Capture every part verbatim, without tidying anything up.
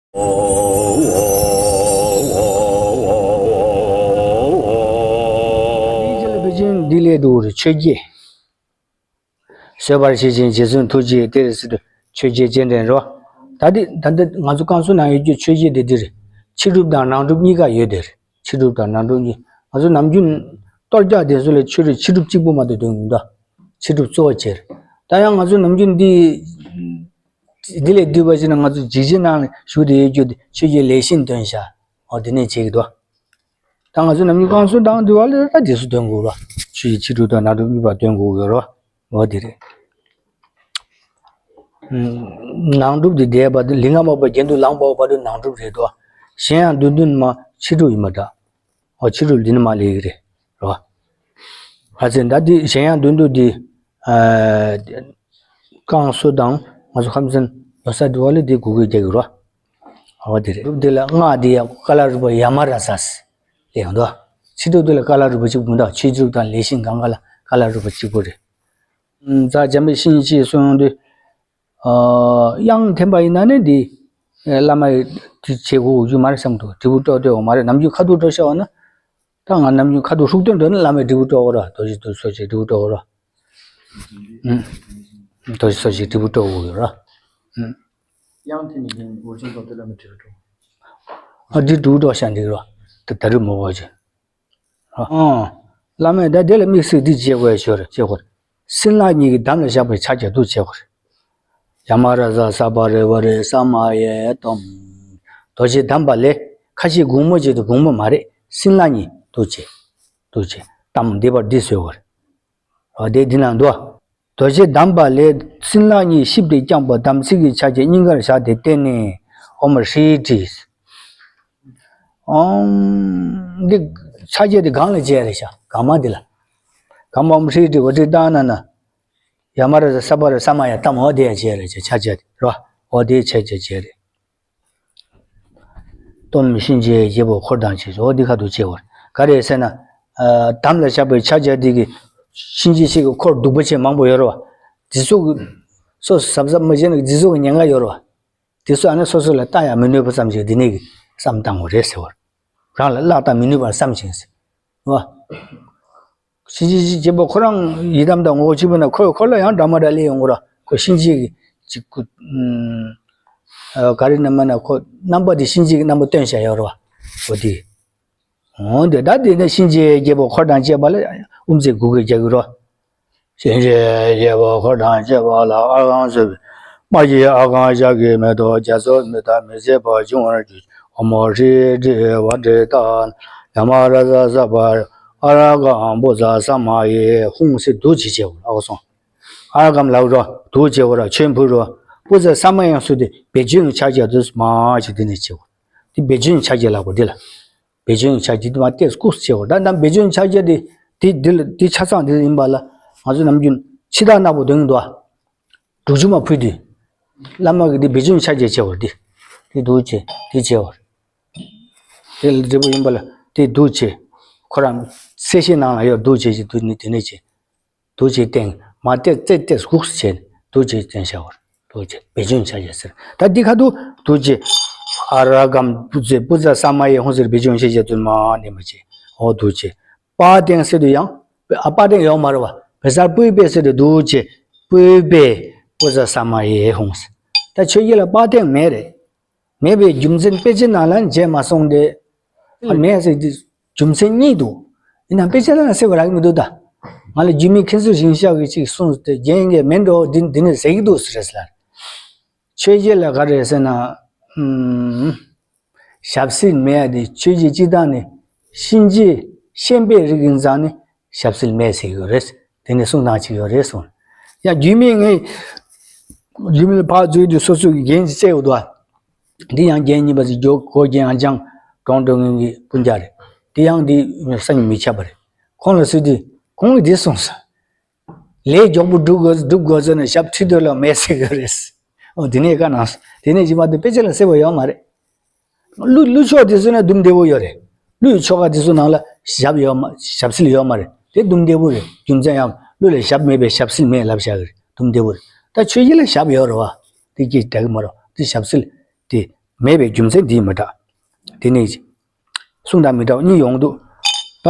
ཕལ་ཆེར་འདི་ལས་འདུག་རེད། ཆོས་བརྒྱད། བཟོད་པར་བྱེད་ཅིང་རྗེ་བཙུན་ཐུགས་རྗེའི་གཏེར་ཟེར་དུས་ཆོས་བརྒྱད་སྤྱན་འདྲེན་རོ། ད་འདི་ད་འདི་ང་ཚོ་བསྐང་གསོ་ནང་ཡོད་རྒྱུ་ཆོས་བརྒྱད་འདི་འདི་རེད། ཕྱི་སྒྲུབ་དང་ནང་སྒྲུབ་གཉིས་ཀ་ཡོད་དེ་རེད། ཕྱི་སྒྲུབ་དང་ནང་སྒྲུབ་གཉིས། ང་ཚོ་ནམ་རྒྱུན་གཏོར་རྒྱག་དེ་ཚོ་ལ་ཆོས་རེད། ཕྱི་སྒྲུབ་གཅིག་པུ་མ་གཏོགས་འདོན་མི་འདུག་ཕྱི་སྒྲུབ་གཙོ་བོ་བྱས་རེད། ད་ཡང་ང་ཚོ་ནམ་རྒྱུན་འདི་འདི་ལས་བསྡུས་པ་ཞིག་ན་ང་ཚོ་འཇིགས་བྱེད་ནང་ལ་བཞུགས་དེ་ཡོད་རྒྱུ་དེ་ཆོས་བརྒྱད་ལེགས་ཤོམ་འདོན་བྱ། འོ་དེ་ནས་བྱེད་ཀྱི་འདུག་ད་ང་ཚོ་ནམ་རྒྱུན་བསྐང་གསོ་དང་འདུལ་བ་ལ་ད་རྗེས་སུ་འདོན་དགོས་རོ། ཆོས་ཀྱི་ཕྱི་སྒྲུབ་དང་ནང་སྒྲུབ་གཉིས་པ་འདོན་དགོས་ཀྱི་རོ། འོ་དེ་རེད། ནང་སྒྲུབ་དེ་འདས་པ་དེ་ལུས་ངག་ཡིད་གསུམ་གྱི་རྒྱན་དུ་ལངས་པ་བར་དུ་ནང་སྒྲུབ་རེད་དོ། གཞན་ཡང་བདུན་བདུན་མ་ཕྱི་སྒྲུབ་ཡིན་པ་འདྲ། འོ་ཕྱི་སྒྲུབ་འདི་ནི་མ་ལས་ཀྱི་རེད་རོ། ཨ་ཙི་ད་འདི་གཞན་ཡང་བདུན་བདུན་འདི། བསྐང་གསོ་དང་ང་ཚོ་ཁམས་ཚན་ཡོད་ས་འདི་བ་ལས་འདི་གུ་གུ་རྒྱག་གི་རོ། འོ་དེ་རེད། སྒྲུབ་དེ་ལ་སྔགས་དེ་ཡང་ཀ་ལ་རུ་པ་ཡ་མ་ར་ཙ་ལས་ཡོང་དོ། ཕྱི་སྒྲུབ་དེ་ལ་ཀ་ལ་རུ་པ་གཅིག་པུ་མི་འདུག་ཆོས་སྒྲུབ་དང་ལེགས་ཤོམ་གང་ག་ལ་ཀ་ལ་རུ་པ་གཅིག་པུ་རེད། རྩ་འཇམ་པའི་གཤིན་རྗེ་གསུངས་ཡོང་དུས། དབྱངས་འཐེན་པ་ཡིན་ན་ནི་འདི། བླ་མ་ཡི་དེ་བྱེད་དགོས་རྒྱུ་མ་རེད་བསམ་འདུག་དྲིལ་བུ་དཀྲོག་དེ་འོ་མ་རེད། ནམ་རྒྱུན་ཁ་ཐུག་དཀྲོག་ཤ་བ་ན། ད་ང་ནམ་རྒྱུན་ཁ་ཐུག་ཧྲུག་སྟོན་འགྲོ་ན་བླ་མའི་དྲིལ་བུ་དཀྲོག་གོ་ར། རྡོ་རྗེ་རྡོ་རྗེ་སོགས་ཀྱི་དྲིལ་བུ་དཀྲོག་གོ་ར། རྡོ་རྗེ་སོགས་ཀྱི་དྲིལ་བུ་དཀྲོག་གོ་ཡོད་ར། དབྱངས་འཐེན་ནས་ཡིན་འོར་ཆེན་ཐོབ་དེ་བླ་མའི་དྲིལ་བུ་དཀྲོག་ཨ་འདི་དྲིལ་བུ་དཀྲོག་ཤ་འདི་ར། ད་ད་རུ་མོ་བ་ཅན། ཨང་། བླ་མས་ད་དེ་ལ་དམིགས་བསལ་འདི་བྱེད་དགོས་ཡ་ཤོར་བྱེད་དགོས། སྲིན་ལག་གཉིས་ཀྱིས་འདམ་ལ་བཞག་པའི་ཕྱག་རྒྱ་འདུ་བྱེད་དགོས། ཡ་མ་ར་ཛ་ས་པ་རེ་བ་རེ་ས་མ་ཡེ་ཏོམ། རྡོ་རྗེ་བསྡམས་པ་ལས་ཁ་ཞེ་གུང་མོ་བྱེད་དུ་གུང་མོ་མ་རེད། སྲིན་ལག་གཉིས་འདུ་བྱེད། འདུ་བྱེད་གཏམ་འདི་པར་འདི་བཟོས་དགོས། འོ་དེ་འདི་ན་འདུག་རྡོ་རྗེ་བསྡམས་པ་ལས་སྲིན་ལག་གཉིས་གཤིབས་ཏེ་བརྐྱངས་པ་དམ་ཚིག་གི་ཕྱག་རྒྱ་སྙིང་གར་བཞག་སྟེ་བསྟན་ནས་ཨོཾ་ཧྲཱིཿ་ཨོཾ། འདི་ཕྱག་རྒྱ་འདི་སྒང་ལ་བྱས་རེད་ཤག་སྒང་མ་འདི་ལ། སྒང་མ་ཨོཾ་ཧྲཱིཿ་འོ་དེ་བཏང་ན་ན། ཡ་མ་ར་ས་པ་ར་ས་མ་ཡ་ཏམ་འོ་དེ་ཡ་བྱས་རེད་ཤག་ཕྱག་རྒྱ་འདི་རོ། འོ་དེ་ཕྱག་རྒྱ་བྱས་རེད། གཏོརམ་གཤིན་རྗེའི་རྒྱལ་པོ་འཁོར་དང་བཅས་སོ། འོ་འདི་ཁ་ཐུག་བྱེད་དགོས་རེད། ག་རེ་ཟེར་ན། ཨ། དམ་ལ་བཞག་པའི་ཕྱག་རྒྱ་འདི་གིས་གཤིན་རྗེ་གཅིག་གི་འཁོར་གདུག་པ་ཅན་མང་པོ་ཡོད་རེད་བ། འདི་ཚོ་གི་སོ་སོ་གཟབ་གཟབ་མ་བྱས་ན་འདི་ཚོ་གི་ཉེན་ཁ་ཡོད་རེད་བ། འདི་ཚོ་ཨ་ནི་སོ་སོ་ལ་ལྟ་ཡ་མི་ནུས་པ་ཙམ་ཞིག་འདི་ནས་གི་བསམ་བཏང་དགོས་རེད་ཟེར་བ། རང་ལ་བརླག་བཏང་མི་ནུས་པར་བསམ་ཞིང་ཟེར་བ། གཤིན་རྗེ་གཅིག་རྒྱལ་པོ་ཁོ་རང་ཡི་དམ་དང་ངོ་བོ་གཅིག་པུ་ན་ཁོ་ཁོ་ལ་ཡང་འདྲ་མ་འདྲ་སླེབས་ཡོང་གི་ར། ཁོ་གཤིན་རྗེ་གི་གཅིག་ཁོ། ཨ། ག་རེ་རྣམ་པ་ན་ཁོ་རྣམ་པ་དེ་གཤིན་རྗེ་གི་རྣམ་པ་སྟོན་བྱ་ཡོད་ར་བ། འོ་དེ། འོ་དེ་ད་དེ་ནས་གཤིན་རྗེ་རྒྱལ་པོ་འཁོར་དང་བཅས་པ་ལ་དབུ་མཛད་གུ་གུལ་རྒྱག་གི་རོ། གཤིན་རྗེ་རྒྱལ་པོ་འཁོར་དང་བཅས་པ་ལ་ཨར་ཝང་གསོལ་བའི་དམག་གི་ཨར་ཝང་ཞག་གི་མེ་ཏོག་རྒྱ་མཚོ་མེ་ཏོག་མེ་ཚེ་བ་འབྱུང་བར་གྱུར། ཨོཾ་ཧྲཱིཿ་ཧྲཱིཿ་ཝཱ་ཊཱི་ཏཱ། ཡ་མ་ར་ཛ་ས་པ་ར་ཨ་ར་གམ་བུ་ཛ་ས་མ་ཡེ་ཧཱུྃ་ཟེར་འདུ་བྱེད་བྱེད་དགོས་ཨ་ཁོ་སོང་། ཨ་ར་གམ་ལབ་རོ། འདུ་བྱེད་དགོས་ར། མཆོད་འབུལ་རོ། བུ་ཛ་ས་མ་ཡེ་ཟེར་དེ་བེ་ཅོན་གྱི་ཕྱག་རྒྱ་དུ་མ་བྱེད་དེ་ནས་བྱེད་དགོས། དེ་བེ་ཅོན་གྱི་ཕྱག་རྒྱ་ལབ་དགོས་དེ་ལ། བེ་ཅོན་གྱི་ཕྱག་རྒྱ་དེ་མ་ཏེས་ཀུག་བྱེད་དགོས། ད་ནམ་བེ་ཅོན་གྱི་ཕྱག་རྒྱ་དེ་དེ་དེ་ལ་དེ་ཆ་ཚང་དེ་ཡིན་པ་ལ་ང་ཚོ་ནམ་རྒྱུན་འཆི་བདག་ནག་པོ་འདོན་གྱི་འདུག་ཨ། དྲུག་ཅུ་མ་ཕུལ་དུས། བླ་མ་གིས་འདི་བེ་ཅོན་ཕྱག་རྒྱ་བྱེད་བར་འདི། འདི་འདུག་བྱེད་འདི་བྱེད་བར། དེ་ལ་འབྲས་བུ་ཡིན་པ་ལ་དེ་འདུག་བྱེད། ཁོ་རང་གསལ་བཤད་ནང་ལ་ཡོད་འདུག་བྱེད་ཅིག་འདུག་ནི་དེ་ནས་བྱེད། འདུག་བྱེད་སྟེང་མ་བལྟས་བལྟས་བལྟས་སྒུག་བྱེད་འདུག་བྱེད་སྟེང་བྱ་བར་འདུག་བྱེད་བེ་ཅོན་ཕྱག་རྒྱ་ཟེར། ད་འདི་ཁ་ཐུག་འདུག་བྱེད། ཨ་ར་གམ་བུ་ཛ་བུ་ཛ་ས་མ་ཡེ་ཧཱུྃ་ཟེར་བེ་ཅོན་ཕྱག་རྒྱ་དུ་མ་ནི་མ་བྱེད། འོ་འདུག་བྱེད། པ་སྟེང་ཟེར་དུས་ཡང་། ཨ་པ་སྟེང་ཡོད་མ་རེད་བ། བེ་ས་པུས་པས་ཟེར་དུས་འདུག་བྱེད། པུས་པས་བུ་ཛ་ས་མ་ཡེ་ཧཱུྃ་ཟེར། ད་ཆོས་བརྒྱད་ལ་པ་སྟེང་མེད་རེད། མེད་པའི་རྒྱུ་མཚན་དཔེ་ཆའི་ནང་ལ་མཇལ་མ་སོང་སྟེ། མེད་ཟེར་དུས་རྒྱུ་མཚན་གཉིས་འདུག་ཡིན་ནའང་དཔེ་ཆ་ནང་ལ་གསལ་པོ་རག་གི་མི་འདུག་ད། ང་ལ་རྒྱུད་སྨིན་མཁན་ཟུར་ཞིང་གཤེགས་ཀྱིས་ཅིག་གསུངས་ཏེ་རྒྱན་གྱི་མེད་འགྲོ་འདི་འདི་ནས་ཟེར་གྱི་འདུག་ཟེར་ཟེར་ལ། ཆོས་བརྒྱད་ལ་ག་རེ་ཟེར་ན། ཨུམ། ཞབས་བསིལ་མེད་དེ་ཆོས་བརྒྱད་སྤྱི་བཏང་ནས་གཤིན་རྗེ་གཤན་པའི་རིགས་ཡིན་ཙང་ནས་ཞབས་བསིལ་མེད་ཟེར་གྱི་ཡོད་རེད། དེ་ནས་གསུང་སྟངས་གཅིག་ཡོད་རེད་གསུངས། ཡང་རྒྱུད་སྨིན་ངས་རྒྱུད་སྨིན་ལ་ཕར་འཛུལ་དུས་སོ་སོ་གི་རྒྱན་གྱི་རྩལ་ཡོད་དོ། འདི་ཡང་རྒྱན་གཉིས་པ་ཟེར་སྒོ་རྒྱན་ཨ་ལྕང་གྲོང་སྒྲོན་ངན་གྱི་སྤུན་ཀྱག་རེད། འདི་ཡང་འདི་སང་ཉིན་མི་ཁྱབ་པ་རེད། ཁོང་ལ་སུས་དུས་ཁོང་གིས་འདི་གསུངས་སོང་། ལས་མགྱོགས་པོ་སྒྲུབ་དགོས་སྒྲུབ་དགོས་ཟེར་ནས་ཞབས་ཁྲིད་དོ་ལ་མེད་ཟེར་གི་རེད། ཨོ་དེ་ནས་བཀའ་གནང་སོང་། དེ་ནས་ཇི་མ་དུ་དཔེ་ཆ་ལ་གསལ་པོ་ཡོད་མ་རེད། གླུ་གླུ་ཆོག་དེ་ཚོ་ན་འདུམ་བདེ་བོ་ཡོད་རེད། གླུ་ཡི་ཆོ་ག་དེ་ཚོ་ནང་ལ་ཞབས་ཡོད་མ་ཞབས་བསིལ་ཡོད་མ་རེད། དེ་འདུམ་བདེ་བོ་རེད། རྒྱུ་མཚན་ཡང་གླུ་ལ་ཞབས་མེད་པས་ཞབས་བསིལ་མེད་ལབ་བཞག་གི་རེད། འདུམ་བདེ་བོ་རེད། ད་ཆོས་བརྒྱད་ལ་ཞབས་ཡོད་རེད་བ། དེ་སྐད་ཆ་གི་མ་རེད། དེ་ཞབས་བསིལ་དེ་ མེད་པའི་རྒྱུ་མཚན་འདིས་མི་དྲག་དེ་ནི་གསུང་དང་མི་འདྲ་བ་གཉིས་ཡོང་འདུག་ད།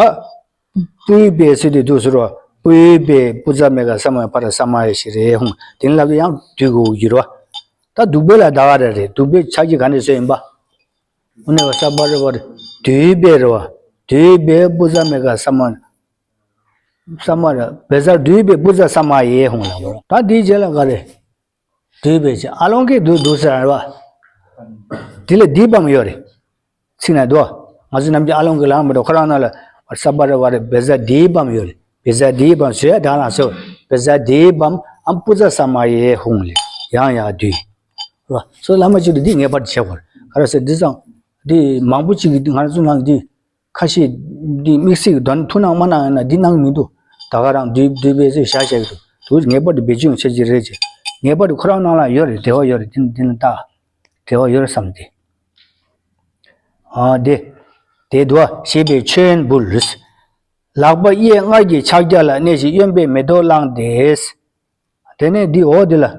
སྤུས་པའི་ཟེར་དུས་འདུག་ཟེར་བ། སྤུས་པའི་པུ་ཛ་མེ་ག་ས་མ་ཕ་ར་ས་མ་ཡེ་ཞིག་རེད་ཧུང་དེ་ནི་ལབ་དུས་ཡང་དུས་གོ་གི་རེད་བ། ད་བདུག་པའི་ལ་ད་ག་རེ་རེད། བདུག་པའི་ཕྱག་རྒྱ་ག་ནས་བཟོས་ཡིན་པ། འོ་ནས་བ་ས་པ་རེ་བ་རེ། བསྡུས་པའི་རེ་བ། བསྡུས་པའི་པུ་ཛ་མེ་ག་ས་མ། ས་མ་ར་བེ་ཛ་བསྡུས་པའི་པུ་ཛ་ས་མ་ཡེ་ཧུང་ལ་བ། ད་འདིའི་རྗེས་ལ་ག་རེ། བསྡུས་པའི་ཕྱག་ཨ་ལོང་གིས་བསྡུས་བསྡུས་ཟེར་བ། དེ་ལ་བསྡུས་པའམ་ཡོད་རེད། ཚིག་ན་དོ། ང་ཚོ་ནམ་རྒྱུན་ཨ་ལོང་གི་ལང་མི་འགྲོ་ཁོ་རང་ནང་ལ་ས་པ་ར་བ་རེ་བེ་ཛ་བསྡུས་པའམ་ཡོད་རེད། བེ་ཛ་བསྡུས་པའམ་ཟེར་ད་རང་ཟེར་བེ་ཛ་བསྡུས་པའམ་ཨམ་པུ་ཛ་ས་མ་ཡེ་ཧུང་ལེ། ཡང་ཡང་བསྡུས། ར་སོ་བླ་མ་གཅིག་ཏུ་འདི་ངེས་པར་དུ་བྱེད་དགོས་རེད། ག་རེ་ཟེར་འདི་ཙང་འདི་མང་པོ་གཅིག་གིས་ང་ཚོ་ནང་འདི། ཁ་ཤས་འདི་དམིགས་བསལ་གྱི་དོན་ཐུགས་སྣང་མ་གནང་ཡང་ན་འདི་གནང་མི་འདུག་ད་ག་རང་བསྡུས་བསྡུས་པའི་ཚེ་བཞག་བཞག་གི་འདུག་དུས་ངེས་པར་དུ་བེད་སྤྱོད་བྱེད་ཀྱི་རེད་ཅེས། ངེས་པར་དུ་ཁོ་རང་ནང་ལ་ཡོད་རེད། འབྲེལ་བ་ཡོད་རེད། འདི་འདི་ནི་ད་འབྲེལ་བ་ཡོད་རེད་བསམ་སྟེ། ཨ་དེ། དེ་དུ་ཞེས་པའི་མཆོད་ཡོན་འབུལ། ལག་པ་གཡས་སྔར་གྱི་ཕྱག་རྒྱ་ལ་གནས་ཤིང་གཡོན་པས་མེ་ཏོག་བླངས་ཏེ། དེ་ནས་འདི་འོག་འདི་ལ། ཨ།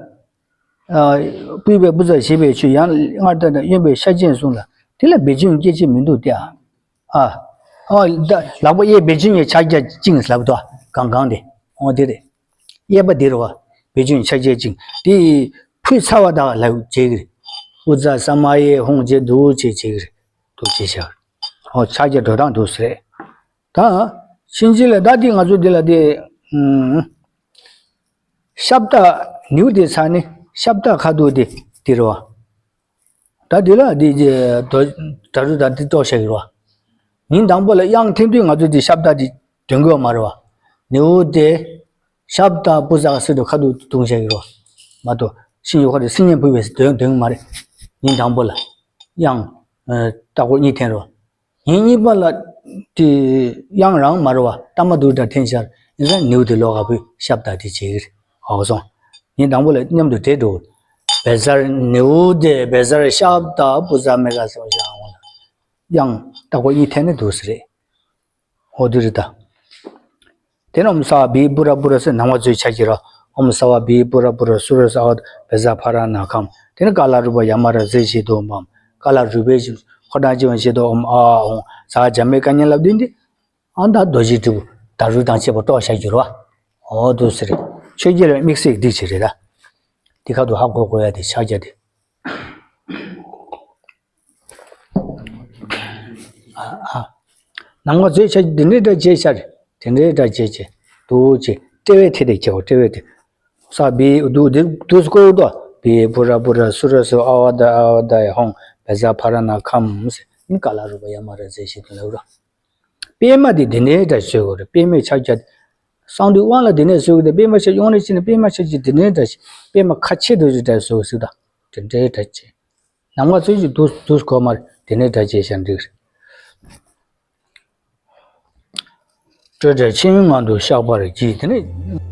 སྤུས་པའི་པུ་ཛ་ཞེས་པའི་ཆོས་ཡང་སྔར་ལྟར་དང་གཡོན་པའི་ཤ་ཅན་གསུངས་ལ། དེ་ལ་བེད་སྤྱོད་སྐད་ཅིག་མི་འདུག་སྟེ། ཨ། ཨ། ད་ལག་པ་གཡས་བེད་སྤྱོད་གཉིས་ཕྱག་རྒྱ་བཅིངས་ལབ་དོ། གང་གང་དེ། འོ་དེ་རེད། གཡས་པ་འདི་རེད་བ། བེད་སྤྱོད་ཕྱག་རྒྱ་བཅིངས་དེ། ཕུད་ཚར་བ་དག་ལ་བྱེད་ཀྱི་རེད། པུ་ཛ་ས་མ་ཡེ་ཧུང་བྱེད་འདུག་བྱེད་བྱེད་ཀྱི་རེད། འདུག་བྱེད་བྱ། འོ་ཕྱག་རྒྱ་འགྲོ་སྟངས་འདུག་ཟེར། ད། ཕྱིན་ཆད་ལ་ད་འདི་ང་ཚོ་འདི་ལ་དེ། ཨུམ། ཤབ་དང་ནེའུ་དེ་ཚ་ནི་ཤབ་དང་ཁ་དོག་དེ་དེ་རེད་བ། ད་འདི་ལ་འདི་ད་རུ་ད་འདི་ཏོག་བཤད་ཀྱི་རེད་བ། ཉིན་དང་པོ་ལ་དབྱངས་འཐེན་དུས་ང་ཚོ་འདི་ཤབ་དང་འདི་འདོན་དགོས་མ་རེད་བ། ནེའུ་དེ་ཤབ་དང་པུ་ཛ་ཟེར་དུས་ཁ་དོག་ཏུ་བཏུང་བཤད་ཀྱི་རེད་བ། མ་གཏོགས་ཤིང་ཡོ་ཁ་དེ་སིང་ཉན་ཕུ་བས་འདོན་འདོན་གྱི་མ་རེད། ཉིན་དང་པོ་ལ་དབྱངས་ཨ་ཏ་སྐོར་གཉིས་འཐེན་རེད་བ། ཉིན་གཉིས་པ་ལ་དེ་དབྱངས་རང་མ་རེད་བ། ཏ་མ་དུ་ཏ་འཐེན་ཤར་ཡིན་ཙང་ནེའུ་དེ་ལོག་ག་བུ་ཤབ་དང་དེ་བྱེད་ཀྱི་རེད། ཧོ་སོང་། ཉིན་དང་པོ་ལ་མཉམ་དུ་དེ་འགྲོ། བེ་ཛར་ནེའུ་དེ་བེ་ཛར་ཤབ་དང་པུ་ཛ་མེ་ག་ཟེར་བ་ཞིག་ཨང་ལ། དབྱངས་ཏ་སྐོར་གཉིས་འཐེན་ནས་འདུག་ཟེར་རེད། ཧོ་དུ་རི་ད། དེ་ནས་ཨོཾ་སརྦ་བི་པུ་ར་པུ་ར་ཟེར་ནང་པ་ཚོའི་ཆ་གི་ར། ཨོཾ་སརྦ་བི་པུ་ར་པུ་ར་སུ་ར་སྭཱ་ཧཱ་བེ་ཛ་ཕ་ར་ན་ཁཾ། དེ་ནས་ཀ་ལ་རུ་པ་ཡ་མ་ར་ཛེ་ཞེས་དོ་འམ། ཀ་ལ་རུ་པའི་ཕོ་བྲང་ལྗིད་པ་ཞེས་དོ་ཨོཾ་ཨཱཿཧཱུྃ། ཟ་ཛ་མེ་ཀ་ཉན་ལབ་དུས་འདི། ཨ་མདའ་རྡོ་རྗེ་དྲིལ་བུ་ད་རུ་དང་བཅས་པ་ཏོག་བཞག་རྒྱུ་ར་བ། ཨོ་དུ་ཟེར། ཆོས་རྒྱལ་བའི་དམིགས་བསལ་འདི་ཅི་རེད་ད། འདི་ཁ་དུ་ཧ་གོ་དགོས་ཡ་དེ་ཕྱག་རྒྱ་དེ། ཨ་ཨ། ནང་པ་ཚོའི་ཆ་འདི་འདྲའི་འདྲ་བྱས་ཤར། དེ་འདྲའི་འདྲ་བྱས་བྱས། འདུག་བྱས། དཔྲལ་བའི་ཐད་དེ་བྱས་འོ་དཔྲལ་བའི་ཐད། ས་བི་འདུག་འདི་འདུག་སྐོར་དུ། བི་པུ་ར་པུ་ར་སུ་ར་སུ་ཨ་ཝ་ད་ཨ་ཝ་ད་ཡ་ཧོང་བེ་ཛ་ཕ་ར་ན་ཁམ་ཟེར། ནི་ཀ་ལ་རུ་པ་ཡ་མ་ར་ཛེ་ཞེས་དུ་ལབ་ར། པད་མ་དེ་འདི་འདྲའི་འདྲ་བཟོས་དགོས་རེད། པད་མའི་ཕྱག་རྒྱ། གསང་འདུས་དབང་ལ་འདི་ནས་བཟོས་དགོས་དེ་པད་མ་ཕྱག་རྒྱ་དབང་ལ་ཕྱིན་ནས་པད་མ་ཕྱག་རྒྱ་འདི་འདྲའི་འདྲ་ཞིག་པད་མ་ཁ་ཕྱེ་འདུག་ཅིག་འདྲ་བཟོས་དགོས་ཟེར་ད། དེ་འདྲའི་འདྲ་ཅིག་ནང་པ་ཚོས་ཀྱི་དུས་དུས་གོ་མར་དེ་ནས་འདྲ་བྱས་ཤར་འགྲིག་རེད། སྤྲོས་བྲལ་ཕྱིན་ངང་དུ་བཤགས་པར་བགྱི། དེ་ནས།